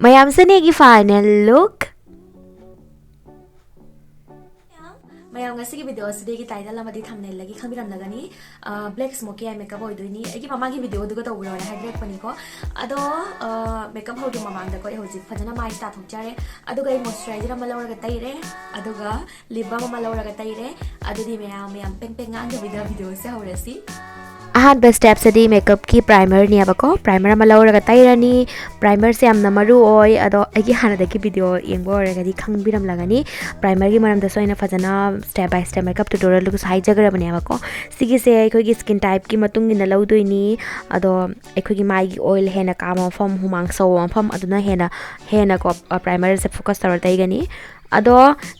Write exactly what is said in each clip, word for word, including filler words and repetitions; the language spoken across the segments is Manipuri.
ꯃꯌꯥꯝꯁꯤꯅꯦ ꯑꯩꯒꯤ final look꯫ ꯃꯌꯥꯝ, ꯉꯁꯤꯒꯤ video ꯑꯁꯤꯗꯤ ꯑꯩꯒꯤ title ꯑꯃꯗꯤ thumbnail ꯗꯒꯤ ꯈꯪꯕꯤꯔꯝꯂꯒꯅꯤ꯫ ꯑ, black smoky eye makeup ꯑꯣꯏꯗꯣꯏꯅꯤ꯫ ꯑꯩꯒꯤ ꯃꯃꯥꯡꯒꯤ video ꯗꯨꯒ ꯇꯧꯕꯤꯔꯣꯅ ꯍꯥꯏꯕꯤꯔꯛꯄꯅꯤꯀꯣ꯫ ꯑꯗꯣ, ꯑ, makeup ꯍꯧꯗ꯭ꯔꯤ ꯃꯃꯥꯡꯗꯀꯣ ꯑꯩ ꯍꯧꯖꯤꯛ ꯐꯖꯅ ꯃꯥꯏꯁꯦ ꯇꯥꯊꯣꯛꯆꯔꯦ꯫ ꯑꯗꯨꯒ ꯑꯩ moisturizer ꯑꯃ ꯂꯧꯔꯒ ꯇꯩꯔꯦ꯫ ꯑꯗꯨꯒ lip balm ꯑꯃ ꯂꯧꯔꯒ ꯇꯩꯔꯦ꯫ ꯑꯗꯨꯗꯤ ꯃꯌꯥꯝ, ꯃꯌꯥꯝ ꯄꯦꯡ ꯄꯦꯡ ꯉꯥꯡꯗꯕꯤꯗ video ꯁꯦ ꯍꯧꯔꯁꯤ꯫ ꯑꯍꯥꯟꯕ step ꯁꯤꯗꯤ makeup ꯀꯤ primer ꯅꯦꯕꯀꯣ꯫ Primer ꯑꯃ ꯂꯧꯔꯒ ꯇꯩꯔꯅꯤ꯫ Primer ꯁꯦ ꯌꯥꯝꯅ ꯃꯔꯨ ꯑꯣꯏ, ꯑꯗꯣ ꯑꯩꯒꯤ ꯍꯥꯟꯅꯗꯒꯤ video ꯌꯦꯡꯕ ꯑꯣꯏꯔꯒꯗꯤ ꯈꯪꯕꯤꯔꯝꯂꯒꯅꯤ꯫ Primer ꯒꯤ ꯃꯔꯝꯗꯁꯨ ꯑꯩꯅ ꯐꯖꯅ step by step makeup tutorial ꯗꯁꯨ ꯍꯥꯏꯖꯈ꯭ꯔꯕꯅꯦꯕꯀꯣ꯫ ꯁꯤꯒꯤꯁꯦ ꯑꯩꯈꯣꯏꯒꯤ skin type ꯀꯤ ꯃꯇꯨꯡ ꯏꯟꯅ ꯂꯧꯗꯣꯏꯅꯤ꯫ ꯑꯗꯣ ꯑꯩꯈꯣꯏꯒꯤ ꯃꯥꯏꯒꯤ oil ꯍꯦꯟꯅ ꯀꯥꯕ ꯃꯐꯝ, ꯍꯨꯃꯥꯡ ꯁꯧꯕ ꯃꯐꯝ, ꯑꯗꯨꯅ ꯍꯦꯟꯅ, ꯍꯦꯟꯅꯀꯣ, ꯑ, primer ꯁꯦ focus ꯇꯧꯔ ꯇꯩꯒꯅꯤ꯫ ꯑꯗꯣ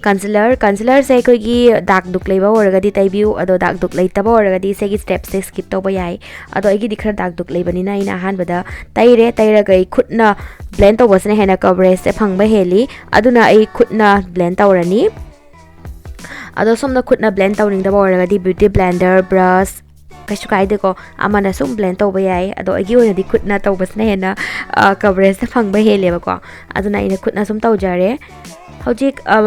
concealer, concealer ꯁꯦ ꯑꯩꯈꯣꯏꯒꯤ dark ꯗꯨꯛ ꯂꯩꯕ ꯑꯣꯏꯔꯒꯗꯤ ꯇꯩꯕꯤꯌꯨ, ꯑꯗꯣ dark ꯗꯨꯛ ꯂꯩꯇꯕ ꯑꯣꯏꯔꯒꯗꯤ ꯁꯤꯒꯤ step ꯁꯦ skip ꯇꯧꯕ ꯌꯥꯏ꯫ ꯑꯗꯣ ꯑꯩꯒꯤꯗꯤ ꯈꯔ dark ꯗꯨꯛ ꯂꯩꯕꯅꯤꯅ ꯑꯩꯅ ꯑꯍꯥꯟꯕꯗ ꯇꯩꯔꯦ, ꯇꯩꯔꯒ ꯑꯩ ꯈꯨꯠꯅ blend ꯇꯧꯕꯁꯤꯅ ꯍꯦꯟꯅ coverage ꯁꯦ ꯐꯪꯕ ꯍꯦꯜꯂꯤ, ꯑꯗꯨꯅ ꯑꯩ ꯈꯨꯠꯅ blend ꯇꯧꯔꯅꯤ꯫ ꯑꯗꯣ ꯁꯣꯝꯅ ꯈꯨꯠꯅ blend ꯇꯧꯅꯤꯡꯗꯕ ꯑꯣꯏꯔꯒꯗꯤ beauty blender, brush, ꯀꯩꯁꯨ ꯀꯥꯏꯗꯦꯀꯣ, ꯑꯃꯅ ꯁꯨꯝ blend ꯇꯧꯕ ꯌꯥꯏ꯫ ꯑꯗꯣ ꯑꯩꯒꯤ ꯑꯣꯏꯅꯗꯤ ꯈꯨꯠꯅ ꯇꯧꯕꯁꯤꯅ ꯍꯦꯟꯅ, ꯑ, coverage ꯁꯦ ꯐꯪꯕ ꯍꯦꯜꯂꯦꯕꯀꯣ, ꯑꯗꯨꯅ ꯑꯩꯅ ꯈꯨꯠꯅ ꯁꯨꯝ ꯇꯧꯖꯔꯦ꯫ ꯍꯧꯖꯤꯛ, ꯑ,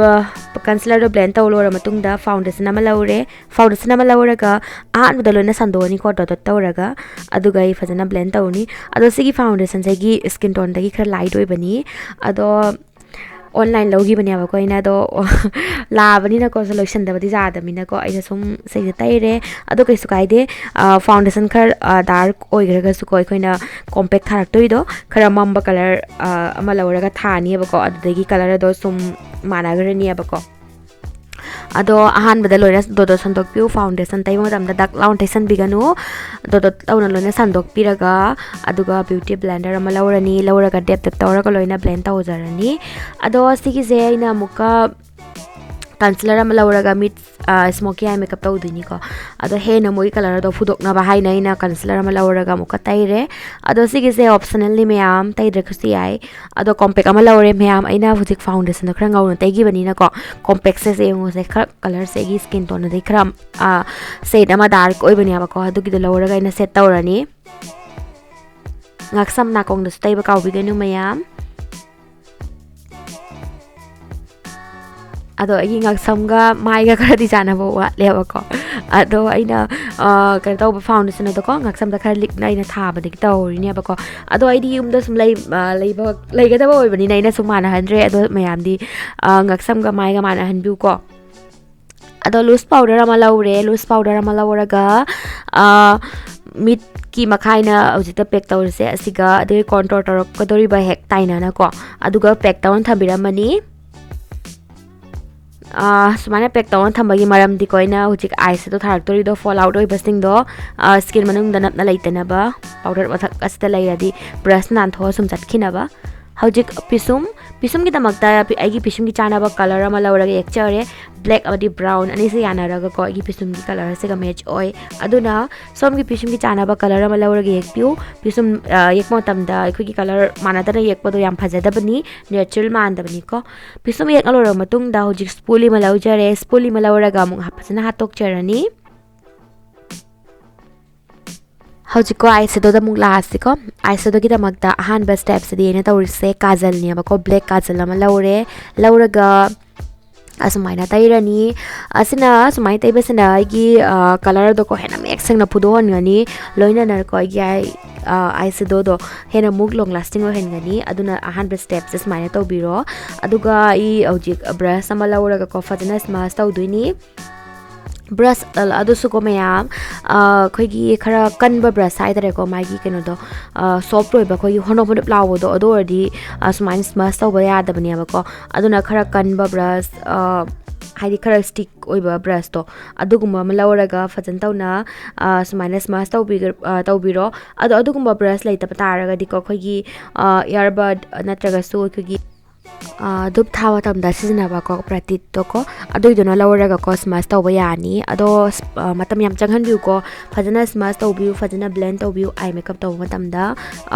concealer ꯗꯣ blend ꯇꯧ ꯂꯣꯏꯔ ꯃꯇꯨꯡꯗ foundation ꯑꯃ ꯂꯧꯔꯦ꯫ Foundation ꯑꯃ ꯂꯧꯔꯒ ꯑꯍꯥꯟꯕꯗ ꯂꯣꯏꯅ ꯁꯟꯗꯣꯛꯑꯅꯤꯀꯣ, dot dot ꯇꯧꯔꯒ, ꯑꯗꯨꯒ ꯑꯩ ꯐꯖꯅ blend ꯇꯧꯅꯤ꯫ ꯑꯗꯣ ꯁꯤꯒꯤ foundation ꯁꯦ ꯑꯩꯒꯤ skin tone ꯗꯒꯤ ꯈꯔ light ꯑꯣꯏꯕꯅꯤ꯫ ꯑꯗꯣ online ꯂꯧꯈꯤꯕꯅꯦꯕꯀꯣ ꯑꯩꯅ, ꯑꯗꯣ ꯂꯥꯛꯑꯕꯅꯤꯅꯀꯣ, ꯁꯤ ꯂꯣꯏꯁꯟꯗꯕꯗꯤ ꯌꯥꯗꯕꯅꯤꯅꯀꯣ, ꯑꯩꯅ ꯁꯨꯝ ꯁꯤꯁꯦ ꯇꯩꯔꯦ꯫ ꯑꯗꯣ ꯀꯩꯁꯨ ꯀꯥꯏꯗꯦ, ꯑ, foundation ꯈꯔ, ꯑ, dark ꯑꯣꯏꯈ꯭ꯔꯒꯁꯨꯀꯣ, ꯑꯩꯈꯣꯏꯅ compact ꯊꯥꯔꯛꯇꯣꯏꯗꯣ ꯈꯔ ꯃꯝꯕ colour, ꯑ, ꯑꯃ ꯂꯧꯔꯒ ꯊꯥꯅꯤꯕꯀꯣ, ꯑꯗꯨꯗꯒꯤ colour ꯑꯗꯣ ꯁꯨꯝ ꯃꯥꯟꯅꯈ꯭ꯔꯅꯤꯕꯀꯣ꯫ ꯑꯗꯣ ꯑꯍꯥꯟꯕꯗ ꯂꯣꯏꯅ dot dot ꯁꯟꯗꯣꯛꯄꯤꯌꯨ꯫ Foundation ꯇꯩꯕ ꯃꯇꯝꯗ ꯗꯛ ꯂꯥꯎꯅ ꯇꯩꯁꯟꯕꯤꯒꯅꯨ꯫ Dot dot ꯇꯧꯅ ꯂꯣꯏꯅ ꯁꯟꯗꯣꯛꯄꯤꯔꯒ, ꯑꯗꯨꯒ beauty blender ꯑꯃ ꯂꯧꯔꯅꯤ, ꯂꯧꯔꯒ dab dab ꯇꯧꯔꯒ ꯂꯣꯏꯅ blend ꯇꯧꯖꯔꯅꯤ꯫ ꯑꯗꯣ ꯁꯤꯒꯤꯁꯦ ꯑꯩꯅ ꯑꯃꯨꯛꯀ concealer ꯑꯃ ꯂꯧꯔꯒ ꯃꯤꯠ, ꯑ, smoky eye makeup ꯇꯧꯗꯣꯏꯅꯤꯀꯣ꯫ ꯑꯗꯣ ꯍꯦꯟꯅ ꯃꯣꯏꯒꯤ colour ꯑꯗꯣ ꯐꯨꯗꯣꯛꯅꯕ ꯍꯥꯏꯅ ꯑꯩꯅ concealer ꯑꯃ ꯂꯧꯔꯒ ꯑꯃꯨꯛꯀ ꯇꯩꯔꯦ꯫ ꯑꯗꯣ ꯁꯤꯒꯤꯁꯦ optional ꯅꯤ ꯃꯌꯥꯝ, ꯇꯩꯗ꯭ꯔꯒꯁꯨ ꯌꯥꯏ꯫ ꯑꯗꯣ compact ꯑꯃ ꯂꯧꯔꯦ ꯃꯌꯥꯝ꯫ ꯑꯩꯅ ꯍꯧꯖꯤꯛ foundation ꯗꯣ ꯈꯔ ꯉꯧꯅ ꯇꯩꯈꯤꯕꯅꯤꯅꯀꯣ, compact ꯁꯦ ꯌꯦꯡꯉꯨꯁꯦ, ꯈꯔ colour ꯁꯦ ꯑꯩꯒꯤ skin tone ꯗꯩ ꯈꯔ, ꯑ, shade ꯑꯃ dark ꯑꯣꯏꯕꯅꯦꯕꯀꯣ, ꯑꯗꯨꯒꯤꯗꯣ ꯂꯧꯔꯒ ꯑꯩꯅ set ꯇꯧꯔꯅꯤ꯫ ꯉꯥꯛꯁꯝ ꯅꯥꯀꯣꯡꯗꯁꯨ ꯇꯩꯕ ꯀꯥꯎꯕꯤꯒꯅꯨ ꯃꯌꯥꯝ꯫ ꯑꯗꯣ ꯑꯩꯒꯤ ꯉꯛꯁꯝꯒ ꯃꯥꯏꯒ ꯈꯔꯗꯤ ꯆꯥꯟꯅꯕ ꯋꯥꯠꯂꯦꯕꯀꯣ꯫ ꯑꯗꯣ ꯑꯩꯅ ꯀꯩꯅꯣ ꯇꯧꯕ ꯐꯥꯎꯟꯗꯦꯁꯟ ꯑꯗꯣꯀꯣ, ꯉꯛꯁꯝꯗ ꯈꯔ ꯂꯤꯛꯅ ꯑꯩꯅ ꯊꯥꯕꯗꯒꯤ ꯇꯧꯔꯤꯅꯦꯕꯀꯣ꯫ ꯑꯗꯣ ꯑꯩꯗꯤ ꯌꯨꯝꯗ ꯁꯨꯝ ꯂꯩ ꯂꯩꯕ ꯂꯩꯒꯗꯕ ꯑꯣꯏꯕꯅꯤꯅ ꯑꯩꯅ ꯁꯨꯝ ꯃꯥꯟꯅꯍꯟꯗ꯭ꯔꯦ꯫ ꯑꯗꯣ ꯃꯌꯥꯝꯗꯤ ꯉꯛꯁꯝꯒ ꯃꯥꯏꯒ ꯃꯥꯟꯅꯍꯟꯕꯤꯌꯨꯀꯣ꯫ ꯑꯗꯣ ꯂꯨꯁ ꯄꯥꯎꯗꯔ ꯑꯃ ꯂꯧꯔꯦ꯫ ꯂꯨꯁ ꯄꯥꯎꯗꯔ ꯑꯃ ꯂꯧꯔꯒ ꯃꯤꯠꯀꯤ ꯃꯈꯥꯏꯅ ꯍꯧꯖꯤꯛꯇ ꯄꯦꯛ ꯇꯧꯔꯤꯁꯦ ꯑꯁꯤꯒ, ꯑꯗꯨꯒꯤ ꯀꯣꯟꯇ꯭ꯔꯣꯜ ꯇꯧꯔꯛꯀꯗꯧꯔꯤꯕ ꯍꯦꯛ ꯇꯥꯏꯅꯅꯀꯣ, ꯑꯗꯨꯒ ꯄꯦꯛ ꯇꯧꯔ ꯊꯝꯕꯤꯔꯝꯃꯅꯤ꯫ ꯁꯨꯃꯥꯏꯅ ꯄꯦꯛ ꯇꯧꯔ ꯊꯝꯕꯒꯤ ꯃꯔꯝꯗꯤꯀꯣ, ꯑꯩꯅ ꯍꯧꯖꯤꯛ ꯑꯥꯏꯁꯦꯗꯣ ꯊꯥꯔꯛꯇꯣꯔꯤꯗꯣ, ꯐꯣꯜ ꯑꯥꯎꯠ ꯑꯣꯏꯕꯁꯤꯡꯗꯣ ꯁ꯭ꯀꯤꯟ ꯃꯅꯨꯡꯗ ꯅꯞꯅ ꯂꯩꯇꯅꯕ ꯄꯥꯎꯗꯔ ꯃꯊꯛ ꯑꯁꯤꯗ ꯂꯩꯔꯗꯤ ꯕ꯭ꯔꯁ ꯅꯥꯟꯊꯣꯛꯑ ꯁꯨꯝ ꯆꯠꯈꯤꯅꯕ꯫ ꯍꯧꯖꯤꯛ ꯄꯤꯁꯨꯝ ꯄꯤꯁꯨꯝꯒꯤꯗꯃꯛꯇ ꯑꯩꯒꯤ ꯄꯤꯁꯨꯝꯒꯤ ꯆꯥꯅꯕ ꯀꯂꯔ ꯑꯃ ꯂꯧꯔꯒ ꯌꯦꯛꯆꯔꯦ꯫ ꯕ꯭ꯂꯦꯛ ꯑꯃꯗꯤ ꯕ꯭ꯔꯥꯎꯟ ꯑꯅꯤꯁꯦ ꯌꯥꯅꯔꯒꯀꯣ ꯑꯩꯒꯤ ꯄꯤꯁꯨꯝꯒꯤ ꯀꯂꯔꯁꯤꯒ ꯃꯦꯠꯆ ꯑꯣꯏ꯫ ꯑꯗꯨꯅ ꯁꯣꯝꯒꯤ ꯄꯤꯁꯨꯝꯒꯤ ꯆꯥꯅꯕ ꯀꯂꯔ ꯑꯃ ꯂꯧꯔꯒ ꯌꯦꯛꯄꯤꯌꯨ꯫ ꯄꯤꯁꯨꯝ ꯌꯦꯛꯄ ꯃꯇꯝꯗ ꯑꯩꯈꯣꯏꯒꯤ ꯀꯂꯔ ꯃꯥꯟꯅꯗꯅ ꯌꯦꯛꯄꯗꯣ ꯌꯥꯝ ꯐꯖꯗꯕꯅꯤ, ꯅꯦꯆꯔꯦꯜ ꯃꯥꯟꯗꯕꯅꯤꯀꯣ꯫ ꯄꯤꯁꯨꯝ ꯌꯦꯛ ꯂꯣꯏꯔꯕ ꯃꯇꯨꯡꯗ ꯍꯧꯖꯤꯛ ꯁ꯭ꯄꯨꯂꯤ ꯑꯃ ꯂꯧꯖꯔꯦ꯫ ꯁ꯭ꯄꯨꯂꯤ ꯑꯃ ꯂꯧꯔꯒ ꯑꯃꯨꯛ ꯐꯖꯅ ꯍꯥꯠꯇꯣꯛꯆꯔꯅꯤ꯫ ꯍꯧꯖꯤꯛꯀꯣ ꯑꯥꯏꯁꯦꯗꯣꯗ ꯑꯃꯨꯛ ꯂꯥꯛꯑꯁꯤꯀꯣ꯫ ꯑꯥꯏꯁꯦꯗꯣꯒꯤꯗꯃꯛꯇ ꯑꯍꯥꯟꯕ ꯁ꯭ꯇꯦꯞꯁꯤꯗꯤ ꯑꯩꯅ ꯇꯧꯔꯤꯁꯦ ꯀꯥꯖꯜꯅꯦꯕꯀꯣ꯫ ꯕ꯭ꯂꯦꯛ ꯀꯥꯖꯜ ꯑꯃ ꯂꯧꯔꯦ꯫ ꯂꯧꯔꯒ ꯑꯁꯨꯃꯥꯏꯅ ꯇꯩꯔꯅꯤ꯫ ꯑꯁꯤꯅ ꯁꯨꯃꯥꯏꯅ ꯇꯩꯕꯁꯤꯅ ꯑꯩꯒꯤ ꯀꯂꯔꯗꯣꯀꯣ ꯍꯦꯟꯅ ꯃꯌꯦꯛ ꯁꯦꯡꯅ ꯐꯨꯗꯣꯛꯍꯟꯒꯅꯤ꯫ ꯂꯣꯏꯅꯅꯀꯣ ꯑꯩꯒꯤ ꯑꯥꯏ ꯑꯥꯏꯁꯦꯗꯣꯗꯣ ꯍꯦꯟꯅ ꯑꯃꯨꯛ ꯂꯣꯡ ꯂꯥꯁꯇꯤꯡ ꯑꯣꯏꯍꯟꯒꯅꯤ꯫ ꯑꯗꯨꯅ ꯑꯍꯥꯟꯕ ꯁ꯭ꯇꯦꯞꯁꯦ ꯁꯨꯃꯥꯏꯅ ꯇꯧꯕꯤꯔꯣ꯫ ꯑꯗꯨꯒ ꯑꯩ ꯍꯧꯖꯤꯛ ꯕ꯭ꯔꯁ ꯑꯃ ꯂꯧꯔꯒꯀꯣ ꯐꯖꯅ ꯁ꯭ꯃꯁ ꯇꯧꯗꯣꯏꯅꯤ꯫ ꯕ꯭ꯔꯁ ꯑꯗꯨꯁꯨꯀꯣ ꯃꯌꯥꯝ ꯑꯩꯈꯣꯏꯒꯤ ꯈꯔ ꯀꯟꯕ ꯕ꯭ꯔꯁ ꯍꯥꯏꯇꯥꯔꯦꯀꯣ, ꯃꯥꯒꯤ ꯀꯩꯅꯣꯗꯣ ꯁꯣꯐ ꯑꯣꯏꯕ, ꯑꯩꯈꯣꯏꯒꯤ ꯍꯣꯅꯣꯞ ꯍꯣꯅꯣꯞ ꯂꯥꯎꯕꯗꯣ, ꯑꯗꯨ ꯑꯣꯏꯔꯗꯤ ꯁꯨꯃꯥꯏꯅ ꯁ꯭ꯃꯁ ꯇꯧꯕ ꯌꯥꯗꯕꯅꯦꯕꯀꯣ꯫ ꯑꯗꯨꯅ ꯈꯔ ꯀꯟꯕ ꯕ꯭ꯔꯁ, ꯍꯥꯏꯗꯤ ꯈꯔ ꯁ꯭ꯇꯤꯛ ꯑꯣꯏꯕ ꯕ꯭ꯔꯁꯇꯣ, ꯑꯗꯨꯒꯨꯝꯕ ꯑꯃ ꯂꯧꯔꯒ ꯐꯖꯅ ꯇꯧꯅ ꯁꯨꯃꯥꯏꯅ ꯁ꯭ꯃꯁ ꯇꯧꯕꯤꯔꯣ꯫ ꯑꯗꯣ ꯑꯗꯨꯒꯨꯝꯕ ꯕ꯭ꯔꯁ ꯂꯩꯇꯕ ꯇꯥꯔꯒꯗꯤꯀꯣ, ꯑꯩꯈꯣꯏꯒꯤ ꯏꯌꯥꯔꯕꯠ ꯅꯠꯇ꯭ꯔꯒꯁꯨ ꯑꯩꯈꯣꯏꯒꯤ ꯙꯨꯞ ꯊꯥꯕ ꯃꯇꯝꯗ ꯁꯤꯖꯤꯟꯅꯕꯀꯣ ꯄ꯭ꯔꯇꯤꯠꯇꯣꯀꯣ, ꯑꯗꯨꯏꯗꯨꯅ ꯂꯧꯔꯒꯀꯣ ꯁ꯭ꯃꯁ ꯇꯧꯕ ꯌꯥꯅꯤ꯫ ꯑꯗꯣ ꯃꯇꯝ ꯌꯥꯝ ꯆꯪꯍꯟꯕꯤꯌꯨꯀꯣ꯫ ꯐꯖꯅ ꯁ꯭ꯃꯁ ꯇꯧꯕꯤꯌꯨ, ꯐꯖꯅ ꯕ꯭ꯂꯦꯟ ꯇꯧꯕꯤꯌꯨ꯫ ꯑꯥꯏ ꯃꯦꯀꯞ ꯇꯧꯕ ꯃꯇꯝꯗ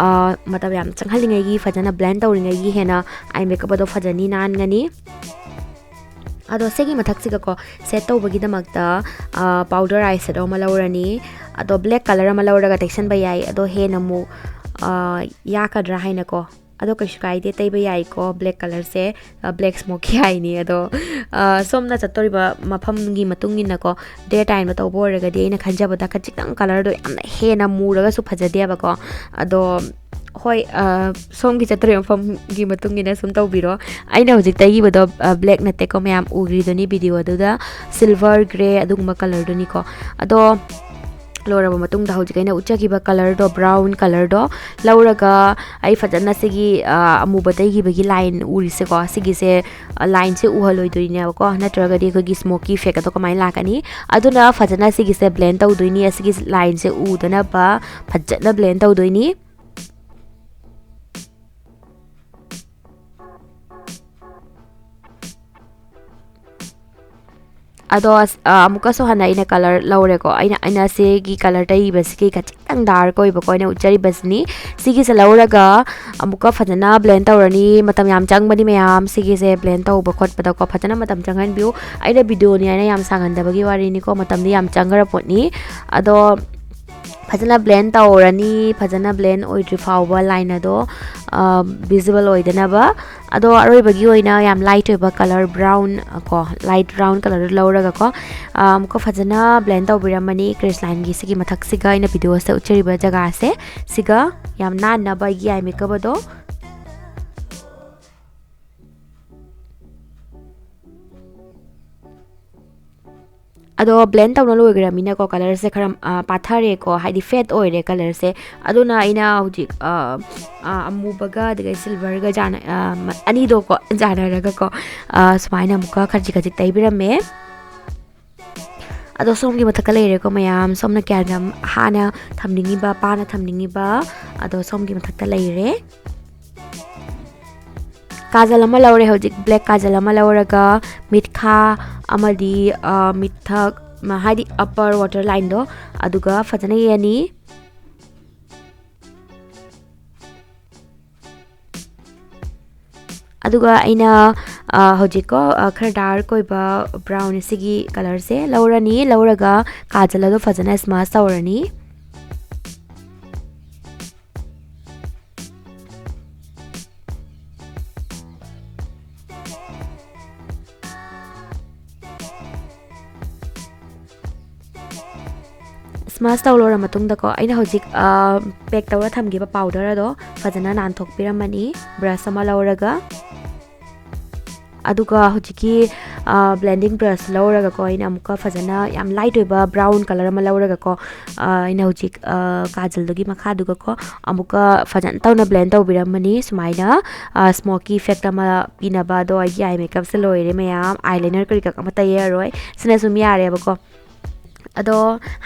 ꯃꯇꯝ ꯌꯥꯝ ꯆꯪꯍꯜꯂꯤꯉꯩꯒꯤ, ꯐꯖꯅ ꯕ꯭ꯂꯦꯟ ꯇꯧꯔꯤꯉꯩꯒꯤ ꯍꯦꯟꯅ ꯑꯥꯏ ꯃꯦꯀꯞ ꯑꯗꯣ ꯐꯖꯅꯤ, ꯅꯥꯟꯒꯅꯤ꯫ ꯑꯗꯣ ꯁꯤꯒꯤ ꯃꯊꯛꯁꯤꯒꯀꯣ ꯁꯦꯠ ꯇꯧꯕꯒꯤꯗꯃꯛꯇ ꯄꯥꯎꯗꯔ ꯑꯥꯏ ꯁꯦꯗꯣ ꯑꯃ ꯂꯧꯔꯅꯤ꯫ ꯑꯗꯣ ꯕ꯭ꯂꯦꯛ ꯀꯂꯔ ꯑꯃ ꯂꯧꯔꯒ ꯇꯩꯁꯟꯕ ꯌꯥꯏ꯫ ꯑꯗꯣ ꯍꯦꯟꯅ ꯑꯃꯨꯛ ꯌꯥꯛꯀꯗ꯭ꯔꯥ ꯍꯥꯏꯅꯀꯣ꯫ ꯑꯗꯣ ꯀꯩꯁꯨ ꯀꯥꯏꯗꯦ, ꯇꯩꯕ ꯌꯥꯏꯀꯣ꯫ Black colourꯁꯦ, black smoky eyeꯅꯤ꯫ ꯑꯗꯣ ꯁꯣꯝꯅ ꯆꯠꯇꯣꯔꯤꯕ ꯃꯐꯝꯒꯤ ꯃꯇꯨꯡ ꯏꯟꯅꯀꯣ, day timeꯗ ꯇꯧꯕ ꯑꯣꯏꯔꯒꯗꯤ ꯑꯩꯅ ꯈꯟꯖꯕꯗ ꯈꯖꯤꯛꯇꯪ colourꯗꯣ ꯌꯥꯝꯅ ꯍꯦꯟꯅ ꯃꯨꯔꯒꯁꯨ ꯐꯖꯗꯦꯕꯀꯣ꯫ ꯑꯗꯣ ꯍꯣꯏ, ꯁꯣꯝꯒꯤ ꯆꯠꯇꯣꯔꯤꯕ ꯃꯐꯝꯒꯤ ꯃꯇꯨꯡ ꯏꯟꯅ ꯁꯨꯝ ꯇꯧꯕꯤꯔꯣ꯫ ꯑꯩꯅ ꯍꯧꯖꯤꯛ ꯇꯩꯈꯤꯕꯗꯣ black ꯅꯠꯇꯦꯀꯣ, ꯃꯌꯥꯝ ꯎꯔꯤꯗꯨꯅꯤ videoꯗꯨꯗ, silver grey ꯑꯗꯨꯒꯨꯝꯕ colourꯗꯨꯅꯤꯀꯣ꯫ ꯑꯗꯣ ꯂꯣꯏꯔꯕ ꯃꯇꯨꯡꯗ ꯍꯧꯖꯤꯛ ꯑꯩꯅ ꯎꯠꯆꯈꯤꯕ colourꯗꯣ, brown colourꯗꯣ ꯂꯧꯔꯒ ꯑꯩ ꯐꯖꯅ ꯁꯤꯒꯤ ꯑꯃꯨꯕ ꯇꯩꯈꯤꯕꯒꯤ line ꯎꯔꯤꯁꯦꯀꯣ, ꯁꯤꯒꯤꯁꯦ lineꯁꯦ ꯎꯍꯜꯂꯣꯏꯗꯣꯏꯅꯦꯕꯀꯣ, ꯅꯠꯇ꯭ꯔꯒꯗꯤ ꯑꯩꯈꯣꯏꯒꯤ smoky effect ꯑꯗꯣ ꯀꯃꯥꯏꯅ ꯂꯥꯛꯀꯅꯤ? ꯑꯗꯨꯅ ꯐꯖꯅ ꯁꯤꯒꯤꯁꯦ blend ꯇꯧꯗꯣꯏꯅꯤ, ꯑꯁꯤꯒꯤ lineꯁꯦ ꯎꯗꯅꯕ ꯐꯖꯅ blend ꯇꯧꯗꯣꯏꯅꯤ꯫ ꯑꯗꯣ ꯑꯃꯨꯛꯀꯁꯨ ꯍꯟꯅ ꯑꯩꯅ colour ꯂꯧꯔꯦꯀꯣ꯫ ꯑꯩꯅ ꯑꯩꯅ ꯁꯤꯒꯤ colour ꯇꯩꯔꯤꯕꯁꯤꯒꯤ ꯈꯖꯤꯛꯇꯪ dark ꯑꯣꯏꯕꯀꯣ ꯑꯩꯅ ꯎꯠꯆꯔꯤꯕꯁꯤꯅꯤ꯫ ꯁꯤꯒꯤꯁꯦ ꯂꯧꯔꯒ ꯑꯃꯨꯛꯀ ꯐꯖꯅ blend ꯇꯧꯔꯅꯤ꯫ ꯃꯇꯝ ꯌꯥꯝ ꯆꯪꯕꯅꯤ ꯃꯌꯥꯝ, ꯁꯤꯒꯤꯁꯦ blend ꯇꯧꯕ ꯈꯣꯠꯄꯗꯀꯣ꯫ ꯐꯖꯅ ꯃꯇꯝ ꯆꯪꯍꯟꯕꯤꯌꯨ꯫ ꯑꯩꯅ videoꯅꯤ ꯍꯥꯏꯅ ꯌꯥꯝ ꯁꯥꯡꯍꯟꯗꯕꯒꯤ ꯋꯥꯔꯤꯅꯤꯀꯣ, ꯃꯇꯝꯗꯤ ꯌꯥꯝ ꯆꯪꯈ꯭ꯔ ꯄꯣꯠꯅꯤ꯫ ꯑꯗꯣ ꯐꯖꯅ blend ꯇꯧꯔꯅꯤ꯫ ꯐꯖꯅ blend ꯑꯣꯏꯗ꯭ꯔꯤ ꯐꯥꯎꯕ line ꯑꯗꯣ visible ꯑꯣꯏꯗꯅꯕ꯫ ꯑꯗꯣ ꯑꯔꯣꯏꯕꯒꯤ ꯑꯣꯏꯅ ꯌꯥꯝ light ꯑꯣꯏꯕ colour, brown ꯀꯣ, light brown colourꯗꯨ ꯂꯧꯔꯒꯀꯣ, ꯑꯃꯨꯛꯀ ꯐꯖꯅ blend ꯇꯧꯕꯤꯔꯝꯃꯅꯤ꯫ Crease lineꯒꯤ ꯁꯤꯒꯤ ꯃꯊꯛꯁꯤꯒ, ꯑꯩꯅ videoꯁꯤꯗ ꯎꯠꯆꯔꯤꯕ ꯖꯒꯥꯁꯦ, ꯁꯤꯒ ꯌꯥꯝ ꯅꯥꯟꯅꯕ ꯑꯩꯒꯤ eye makeup ꯑꯗꯣ꯫ ꯑꯗꯣ blend ꯇꯧꯅ ꯂꯣꯏꯈ꯭ꯔꯃꯤꯅꯀꯣ, colourꯁꯦ ꯈꯔ ꯄꯥꯊꯔꯦꯀꯣ, ꯍꯥꯏꯗꯤ fade ꯑꯣꯏꯔꯦ colourꯁꯦ꯫ ꯑꯗꯨꯅ ꯑꯩꯅ ꯍꯧꯖꯤꯛ ꯑꯃꯨꯕꯒ ꯑꯗꯨꯒ silverꯒ ꯑꯅꯤꯗꯣꯀꯣ ꯌꯥꯅꯔꯒꯀꯣ, ꯁꯨꯃꯥꯏꯅ ꯑꯃꯨꯛꯀ ꯈꯖꯤꯛ ꯈꯖꯤꯛ ꯇꯩꯕꯤꯔꯝꯃꯦ꯫ ꯑꯗꯣ ꯁꯣꯝꯒꯤ ꯃꯊꯛꯇ ꯂꯩꯔꯦꯀꯣ ꯃꯌꯥꯝ, ꯁꯣꯝꯅ ꯀꯌꯥꯝ ꯌꯥꯝ ꯍꯥꯟꯅ ꯊꯝꯅꯤꯡꯉꯤꯕ, ꯄꯥꯅ ꯊꯝꯅꯤꯡꯉꯤꯕ, ꯑꯗꯣ ꯁꯣꯝꯒꯤ ꯃꯊꯛꯇ ꯂꯩꯔꯦ꯫ ꯀꯥꯖꯜ ꯑꯃ ꯂꯧꯔꯦ ꯍꯧꯖꯤꯛ, black ꯀꯥꯖꯜ ꯑꯃ ꯂꯧꯔꯒ ꯃꯤꯠꯈꯥ ꯑꯃꯗꯤ ꯃꯤꯠꯊꯛ, ꯍꯥꯏꯗꯤ upper water lineꯗꯣ, ꯑꯗꯨꯒ ꯐꯖꯅ ꯌꯦꯡꯉꯅꯤ꯫ ꯑꯗꯨꯒ ꯑꯩꯅ ꯍꯧꯖꯤꯛꯀꯣ ꯈꯔ dark ꯑꯣꯏꯕ brown ꯁꯤꯒꯤ colourꯁꯦ ꯂꯧꯔꯅꯤ꯫ ꯂꯧꯔꯒ ꯀꯥꯖꯜ ꯑꯗꯣ ꯐꯖꯅ smudge ꯇꯧꯔꯅꯤ꯫ ꯃꯥꯁ ꯇꯧ ꯂꯣꯏꯔ ꯃꯇꯨꯡꯗꯀꯣ, ꯑꯩꯅ ꯍꯧꯖꯤꯛ ꯄꯦꯛ ꯇꯧꯔ ꯊꯝꯈꯤꯕ ꯄꯥꯎꯗꯔ ꯑꯗꯣ ꯐꯖꯅ ꯅꯥꯟꯊꯣꯛꯄꯤꯔꯝꯃꯅꯤ꯫ ꯕ꯭ꯔꯁ ꯑꯃ ꯂꯧꯔꯒ, ꯑꯗꯨꯒ ꯍꯧꯖꯤꯛꯀꯤ ꯕ꯭ꯂꯦꯟꯗꯤꯡ ꯕ꯭ꯔꯁ ꯂꯧꯔꯒꯀꯣ, ꯑꯩꯅ ꯑꯃꯨꯛꯀ ꯐꯖꯅ ꯌꯥꯝ ꯂꯥꯏꯠ ꯑꯣꯏꯕ ꯕ꯭ꯔꯥꯎꯟ ꯀꯂꯔ ꯑꯃ ꯂꯧꯔꯒꯀꯣ, ꯑꯩꯅ ꯍꯧꯖꯤꯛ ꯀꯥꯖꯜꯗꯨꯒꯤ ꯃꯈꯥꯗꯨꯒꯀꯣ ꯑꯃꯨꯛꯀ ꯐꯖꯅ ꯇꯧꯅ ꯕ꯭ꯂꯦꯟ ꯇꯧꯕꯤꯔꯝꯃꯅꯤ꯫ ꯁꯨꯃꯥꯏꯅ ꯁ꯭ꯃꯣꯀꯤ ꯏꯐꯦꯛ ꯑꯃ ꯄꯤꯅꯕ꯫ ꯑꯗꯣ ꯑꯩꯒꯤ ꯑꯥꯏ ꯃꯦꯀꯞꯁꯦ ꯂꯣꯏꯔꯦ ꯃꯌꯥꯝ, ꯑꯥꯏ ꯂꯥꯏꯅꯔ ꯀꯔꯤ ꯀꯔꯥ ꯑꯃ ꯇꯩꯔꯔꯣꯏ, ꯁꯤꯅ ꯁꯨꯝ ꯌꯥꯔꯦꯕꯀꯣ꯫ ꯑꯗꯣ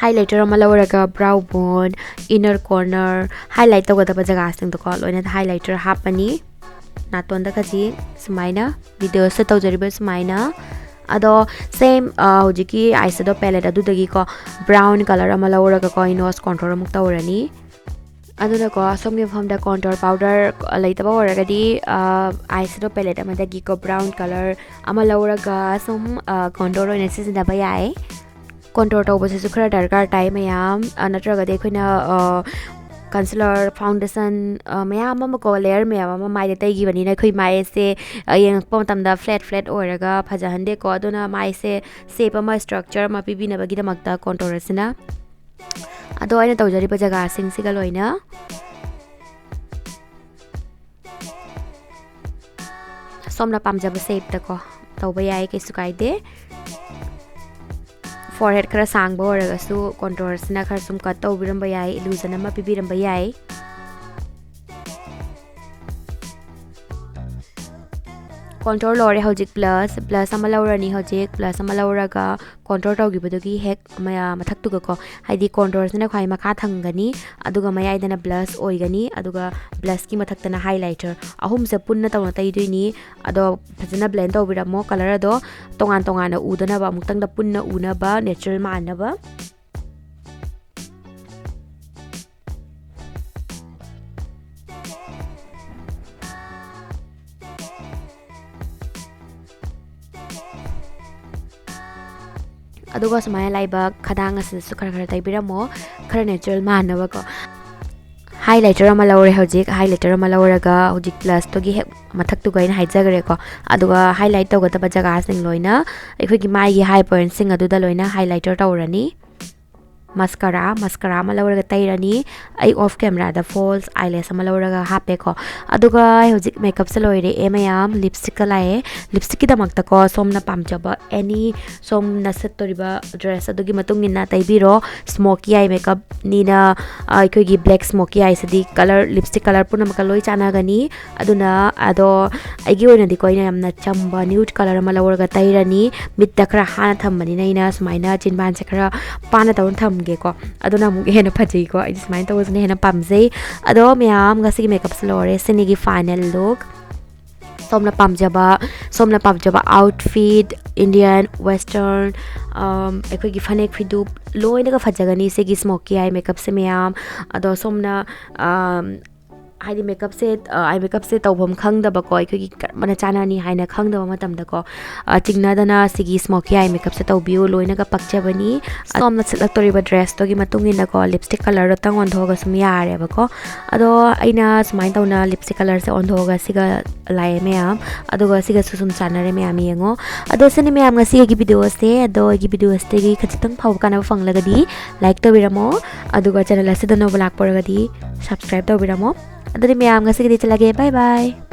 ꯍꯥꯏꯂꯥꯏꯇꯔ ꯑꯃ ꯂꯧꯔꯒ ꯕ꯭ꯔꯥꯎ ꯕꯣꯟ, ꯏꯟꯅꯔ ꯀꯣꯔꯅꯔ, ꯍꯥꯏꯂꯥꯏꯠ ꯇꯧꯒꯗꯕ ꯖꯒꯥꯁꯤꯡꯗꯣꯀꯣ ꯂꯣꯏꯅ ꯍꯥꯏꯂꯥꯏꯇꯔ ꯍꯥꯞꯄꯅꯤ꯫ ꯅꯥꯇꯣꯟꯗ ꯈꯖꯤꯛ ꯁꯨꯃꯥꯏꯅ ꯚꯤꯗꯤꯑꯣꯁꯤꯗ ꯇꯧꯖꯔꯤꯕ ꯁꯨꯃꯥꯏꯅ꯫ ꯑꯗꯣ ꯁꯦꯝ ꯍꯧꯖꯤꯛꯀꯤ ꯑꯥꯏ ꯁꯦꯗꯣ ꯄꯦꯂꯦꯠ ꯑꯗꯨꯗꯒꯤꯀꯣ ꯕ꯭ꯔꯥꯎꯟ ꯀꯂꯔ ꯑꯃ ꯂꯧꯔꯒꯀꯣ ꯑꯩ ꯅꯣꯁ ꯀꯣꯟꯇꯣꯔ ꯑꯃꯨꯛ ꯇꯧꯔꯅꯤ꯫ ꯑꯗꯨꯅꯀꯣ, ꯁꯣꯝꯒꯤ ꯃꯐꯝꯗ ꯀꯣꯟꯇꯣꯔ ꯄꯥꯎꯗꯔ ꯂꯩꯇꯕ ꯑꯣꯏꯔꯒꯗꯤ, ꯑꯥꯏ ꯁꯦꯗꯣ ꯄꯦꯂꯦꯠ ꯑꯃꯗꯒꯤꯀꯣ ꯕ꯭ꯔꯥꯎꯟ ꯀꯂꯔ ꯑꯃ ꯂꯧꯔꯒ ꯁꯨꯝ ꯀꯣꯟꯇꯣꯔ ꯑꯣꯏꯅ ꯁꯤꯖꯤꯟꯅꯕ ꯌꯥꯏ꯫ ꯀꯣꯟꯇꯣꯔ ꯇꯧꯕꯁꯤꯁꯨ ꯈꯔ ꯗꯔꯀꯥꯔ ꯇꯥꯏ ꯃꯌꯥꯝ꯫ ꯅꯠꯇ꯭ꯔꯒꯗꯤ ꯑꯩꯈꯣꯏꯅ ꯀꯟꯁꯤꯂꯔ, ꯐꯥꯎꯟꯗꯦꯁꯟ ꯃꯌꯥꯝ ꯑꯃꯀꯣ, ꯂꯦꯌꯔ ꯃꯌꯥꯝ ꯑꯃ ꯃꯥꯏꯗ ꯇꯩꯈꯤꯕꯅꯤꯅ ꯑꯩꯈꯣꯏ ꯃꯥꯏꯁꯦ ꯌꯦꯡꯉꯛꯄ ꯃꯇꯝꯗ ꯐ꯭ꯂꯦꯠ ꯐ꯭ꯂꯦꯠ ꯑꯣꯏꯔꯒ ꯐꯖꯍꯟꯗꯦꯀꯣ꯫ ꯑꯗꯨꯅ ꯃꯥꯏꯁꯦ ꯁꯦꯞ ꯑꯃ, ꯁ꯭ꯇ꯭ꯔꯛꯆꯔ ꯑꯃ ꯄꯤꯕꯤꯅꯕꯒꯤꯗꯃꯛꯇ ꯀꯣꯟꯇꯣꯔ ꯑꯁꯤꯅ꯫ ꯑꯗꯣ ꯑꯩꯅ ꯇꯧꯖꯔꯤꯕ ꯖꯒꯥꯁꯤꯡꯁꯤꯒ ꯂꯣꯏꯅ ꯁꯣꯝꯅ ꯄꯥꯝꯖꯕ ꯁꯦꯞꯇꯀꯣ ꯇꯧꯕ ꯌꯥꯏ, ꯀꯩꯁꯨ ꯀꯥꯏꯗꯦ꯫ ꯐꯣꯔꯍꯦꯗ ꯈꯔ ꯁꯥꯡꯕ ꯑꯣꯏꯔꯒꯁꯨ ꯀꯣꯟꯇꯣꯔꯁꯤꯅ ꯈꯔ ꯁꯨꯝ ꯀꯠ ꯇꯧꯕꯤꯔꯝꯕ ꯌꯥꯏ, ꯏꯂꯨꯖꯟ ꯑꯃ ꯄꯤꯕꯤꯔꯝꯕ ꯌꯥꯏ꯫ ꯀꯣꯟꯇꯣꯔ ꯂꯣꯏꯔꯦ꯫ ꯍꯧꯖꯤꯛ ꯕ꯭ꯂꯁ, ꯕ꯭ꯂꯁ ꯑꯃ ꯂꯧꯔꯅꯤ꯫ ꯍꯧꯖꯤꯛ ꯕ꯭ꯂꯁ ꯑꯃ ꯂꯧꯔꯒ ꯀꯣꯟꯇꯣꯔ ꯇꯧꯈꯤꯕꯗꯨꯒꯤ ꯍꯦꯛ ꯃꯊꯛꯇꯨꯒꯀꯣ, ꯍꯥꯏꯗꯤ ꯀꯣꯟꯇꯣꯔꯁꯤꯅ ꯈ꯭ꯋꯥꯏ ꯃꯈꯥ ꯊꯪꯒꯅꯤ, ꯑꯗꯨꯒ ꯃꯌꯥꯏꯗꯅ ꯕ꯭ꯂꯁ ꯑꯣꯏꯒꯅꯤ, ꯑꯗꯨꯒ ꯕ꯭ꯂꯁꯀꯤ ꯃꯊꯛꯇꯅ ꯍꯥꯏꯂꯥꯏꯇꯔ꯫ ꯑꯍꯨꯝꯁꯦ ꯄꯨꯟꯅ ꯇꯧꯅ ꯇꯩꯗꯣꯏꯅꯤ꯫ ꯑꯗꯣ ꯐꯖꯅ ꯕ꯭ꯂꯦꯟ ꯇꯧꯕꯤꯔꯝꯃꯣ꯫ ꯀꯂꯔ ꯑꯗꯣ ꯇꯣꯉꯥꯟ ꯇꯣꯉꯥꯟꯅ ꯎꯗꯅꯕ, ꯑꯃꯨꯛꯇꯪꯗ ꯄꯨꯟꯅ ꯎꯅꯕ, ꯅꯦꯆꯔꯦꯜ ꯃꯥꯟꯅꯕ꯫ ꯑꯗꯨꯒ ꯁꯨꯃꯥꯏꯅ ꯂꯥꯏꯕꯛ ꯈꯗꯥꯡ ꯑꯁꯤꯗꯁꯨ ꯈꯔ ꯈꯔ ꯇꯩꯕꯤꯔꯝꯃꯣ, ꯈꯔ ꯅꯦꯆꯔꯦꯜ ꯃꯥꯟꯅꯕꯀꯣ꯫ ꯍꯥꯏꯂꯥꯏꯇꯔ ꯑꯃ ꯂꯧꯔꯦ ꯍꯧꯖꯤꯛ꯫ ꯍꯥꯏꯂꯥꯏꯇꯔ ꯑꯃ ꯂꯧꯔꯒ ꯍꯧꯖꯤꯛ ꯕ꯭ꯂꯁꯇꯨꯒꯤ ꯍꯦꯛ ꯃꯊꯛꯇꯨꯒ ꯑꯩꯅ ꯍꯥꯏꯖꯈ꯭ꯔꯦꯀꯣ꯫ ꯑꯗꯨꯒ ꯍꯥꯏꯂꯥꯏꯠ ꯇꯧꯒꯗꯕ ꯖꯒꯥꯁꯤꯡ ꯂꯣꯏꯅ, ꯑꯩꯈꯣꯏꯒꯤ ꯃꯥꯏꯒꯤ ꯍꯥꯏ ꯄꯣꯏꯟꯠꯁꯤꯡ ꯑꯗꯨꯗ ꯂꯣꯏꯅ ꯍꯥꯏꯂꯥꯏꯇꯔ ꯇꯧꯔꯅꯤ꯫ ꯃꯁꯀꯔꯥ ꯃꯁꯀꯔꯥ ꯑꯃ ꯂꯧꯔꯒ ꯇꯩꯔꯅꯤ꯫ ꯑꯩ ꯑꯣꯐ ꯀꯦꯃꯦꯔꯥꯗ ꯐꯣꯜꯁ ꯑꯥꯏꯂꯦꯁ ꯑꯃ ꯂꯧꯔꯒ ꯍꯥꯞꯄꯦꯀꯣ꯫ ꯑꯗꯨꯒ ꯑꯩ ꯍꯧꯖꯤꯛ ꯃꯦꯀꯞꯁꯦ ꯂꯣꯏꯔꯦ ꯃꯌꯥꯝ꯫ ꯂꯤꯞꯁꯇꯤꯛꯀ ꯂꯥꯛꯑꯦ꯫ ꯂꯤꯞꯁꯇꯤꯛꯀꯤꯗꯃꯛꯇꯀꯣ, ꯁꯣꯝꯅ ꯄꯥꯝꯖꯕ ꯑꯦꯅꯤ, ꯁꯣꯝꯅ ꯁꯦꯠꯇꯣꯔꯤꯕ ꯗ꯭ꯔꯦꯁ ꯑꯗꯨꯒꯤ ꯃꯇꯨꯡ ꯏꯟꯅ ꯇꯩꯕꯤꯔꯣ꯫ ꯁ꯭ꯃꯣꯀꯤ ꯑꯥꯏ ꯃꯦꯀꯞꯅꯤꯅ, ꯑ, ꯑꯩꯈꯣꯏꯒꯤ ꯕ꯭ꯂꯦꯛ ꯁ꯭ꯃꯣꯀꯤ ꯑꯥꯏꯁꯤꯗꯤ ꯀꯂꯔ, ꯂꯤꯞꯁꯇꯤꯛ ꯀꯂꯔ ꯄꯨꯝꯅꯃꯛꯀ ꯂꯣꯏ ꯆꯥꯟꯅꯒꯅꯤ꯫ ꯑꯗꯨꯅ ꯑꯗꯣ ꯑꯩꯒꯤ ꯑꯣꯏꯅꯗꯤꯀꯣ, ꯑꯩꯅ ꯌꯥꯝꯅ ꯆꯝꯕ ꯅ꯭ꯌꯨꯠ ꯀꯂꯔ ꯑꯃ ꯂꯧꯔꯒ ꯇꯩꯔꯅꯤ꯫ ꯃꯤꯠꯇ ꯈꯔ ꯍꯥꯅ ꯊꯝꯕꯅꯤꯅ ꯑꯩꯅ ꯁꯨꯃꯥꯏꯅ ꯆꯤꯟꯕꯥꯟꯁꯦ ꯈꯔ ꯄꯥꯅ ꯇꯧꯅ ꯊꯝꯒꯦꯀꯣ꯫ ꯑꯗꯨꯅ ꯑꯃꯨꯛ ꯍꯦꯟꯅ ꯐꯖꯩꯀꯣ꯫ ꯑꯩꯗꯤ ꯁꯨꯃꯥꯏꯅ ꯇꯧꯕꯁꯤꯅ ꯍꯦꯟꯅ ꯄꯥꯝꯖꯩ꯫ ꯑꯗꯣ ꯃꯌꯥꯝ, ꯉꯁꯤꯒꯤ ꯃꯦꯀꯞꯁꯦ ꯂꯣꯏꯔꯦ꯫ ꯁꯤꯅꯤꯒꯤ ꯐꯥꯏꯅꯦꯜ ꯂꯨꯛ꯫ ꯁꯣꯝꯅ ꯄꯥꯝꯖꯕ, ꯁꯣꯝꯅ ꯄꯥꯝꯖꯕ ꯑꯥꯎꯠꯐꯤꯠ, ꯏꯟꯗꯤꯌꯥꯟ, ꯋꯦꯁꯇꯔꯟ, ꯑꯝ, ꯑꯩꯈꯣꯏꯒꯤ ꯐꯅꯦꯛ ꯐꯤꯗꯨ ꯂꯣꯏꯅꯒ ꯐꯖꯒꯅꯤ ꯁꯤꯒꯤ ꯁ꯭ꯃꯣꯀꯤ ꯑꯥꯏ ꯃꯦꯀꯞꯁꯦ ꯃꯌꯥꯝ꯫ ꯑꯗꯣ ꯁꯣꯝꯅ, ꯑꯝ, ꯍꯥꯏꯗꯤ ꯃꯦꯀꯞꯁꯦ, ꯑ, ꯑꯥꯏ ꯃꯦꯀꯞꯁꯦ ꯇꯧꯐꯝ ꯈꯪꯗꯕꯀꯣ, ꯑꯩꯈꯣꯏꯒꯤ ꯀꯔꯝꯕꯅ ꯆꯥꯟꯅꯅꯤ ꯍꯥꯏꯅ ꯈꯪꯗꯕ ꯃꯇꯝꯗꯀꯣ, ꯑ, ꯆꯤꯡꯅꯗꯅ ꯁꯤꯒꯤ ꯁ꯭ꯃꯣꯀꯤ ꯑꯥꯏ ꯃꯦꯀꯞꯁꯦ ꯇꯧꯕꯤꯌꯨ, ꯂꯣꯏꯅꯒ ꯄꯛꯆꯕꯅꯤ꯫ ꯁꯣꯝꯅ ꯁꯦꯠꯂꯛꯇꯣꯔꯤꯕ ꯗ꯭ꯔꯦꯁꯇꯨꯒꯤ ꯃꯇꯨꯡ ꯏꯟꯅꯀꯣ, ꯂꯤꯞꯁꯇꯤꯛ ꯀꯂꯔꯗꯣ ꯇꯪ ꯑꯣꯟꯊꯣꯛꯑꯒ ꯁꯨꯝ ꯌꯥꯔꯦꯕꯀꯣ꯫ ꯑꯗꯣ ꯑꯩꯅ ꯁꯨꯃꯥꯏꯅ ꯇꯧꯅ ꯂꯤꯞꯁꯇꯤꯛ ꯀꯂꯔꯁꯦ ꯑꯣꯟꯊꯣꯛꯑꯒ ꯁꯤꯒ ꯂꯥꯛꯑꯦ ꯃꯌꯥꯝ꯫ ꯑꯗꯨꯒ ꯁꯤꯒꯁꯨ ꯁꯨꯝ ꯆꯥꯟꯅꯔꯦ ꯃꯌꯥꯝ, ꯌꯦꯡꯉꯣ꯫ ꯑꯗꯣ ꯁꯤꯅꯤ ꯃꯌꯥꯝ ꯉꯁꯤ ꯑꯩꯒꯤ ꯚꯤꯗꯤꯑꯣꯁꯦ꯫ ꯑꯗꯣ ꯑꯩꯒꯤ ꯚꯤꯗꯤꯑꯣꯁꯤꯗꯒꯤ ꯈꯖꯤꯛꯇꯪ ꯐꯥꯎꯕ ꯀꯥꯟꯅꯕ ꯐꯪꯂꯒꯗꯤ ꯂꯥꯏꯛ ꯇꯧꯕꯤꯔꯝꯃꯣ꯫ ꯑꯗꯨꯒ ꯆꯦꯅꯦꯜ ꯑꯁꯤꯗ ꯑꯅꯧꯕ ꯂꯥꯛꯄ ꯑꯣꯏꯔꯒꯗꯤ ꯁꯕꯁꯀ꯭ꯔꯥꯏꯕ ꯇꯧꯕꯤꯔꯝꯃꯣ꯫ ꯑꯗꯨꯗꯤ ꯃꯌꯥꯝ ꯉꯁꯤꯒꯤꯗꯤ ꯆꯠꯂꯒꯦ꯫ ꯕꯥꯏ ꯕꯥꯏ꯫